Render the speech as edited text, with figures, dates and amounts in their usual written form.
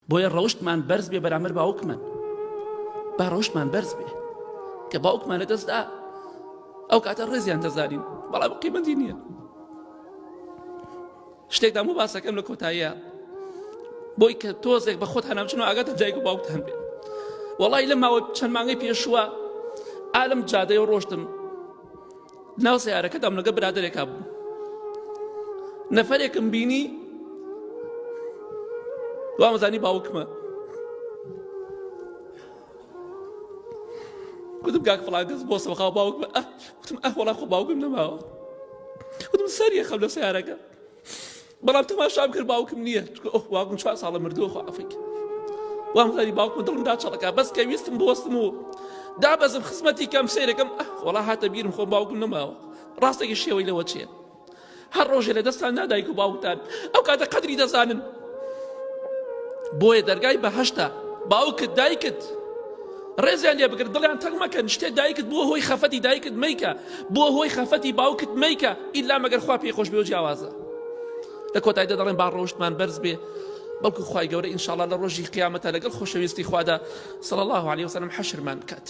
بۆیە ڕەوشتمان بەرز بێ بەرامبەر باوکمان با ڕەوشتمان بەرز بێ کە باوکمان لە دەستدا ئەو کاتە ڕێزیان دەزانین بەڵام قیمەتی نییە شتێک دام و باسەکەم لە کۆتاییە بۆی کە تۆزێک بە خۆت هەنامچن و ئاگاتە دایک و باوکتان بێ وەڵی لە ماوە چەند مانگەی پێشووە ئالم جادەیە ڕۆشتم ناو سیارەکەدام لەگە برادێکا بوو نەفرێکم بینی وامەزانی باوکمە گوتم کاک فڵان کەس بۆ سەبخاو باوکمە ئە گوتم ئە وەڵا خۆ باوکم نەماوە گوتم سەریە خەم لە سیارەکە بەڵام تەماشام کرد باوکم نییە ئۆه باوکم چوار ساڵە مردووە خوا عەفوی کە وام زانی باوکم دڵم داچەڵەکا بەس کە ویستم بوەستم و دابەزم خزمەتی کەم سەیرەکەم ئەه وەڵا هاتە بیرم خۆم باوکم نەماوە ڕاستێکی شێوەی لەوە چییە هەر ڕۆژێ لە دەستان نادایک و باوکتان ئەو کاتە قەدری دەزانن بۆیە دەرگای بەهەشتە باوکت دایکت ڕێزیان لێ بگر دڵیان تەنگ مەکەن شتێ دایکت بووە هۆی خەفەتی دایکت مەیکە بووە هۆی خەفەتی باوکت مەیکە ئیلا مەگەر خوا پێی خۆش بێ و جیاوازە لە کۆتاییدا دەڵێن با ڕەوشتمان بەرز بێ بەڵکو خوای گەورە ئینشاءاللە لە ڕۆژی قیامەتە لەگەڵ خۆشەویستی خوادا صلی الله علیه وسلم حەشرمان بکات.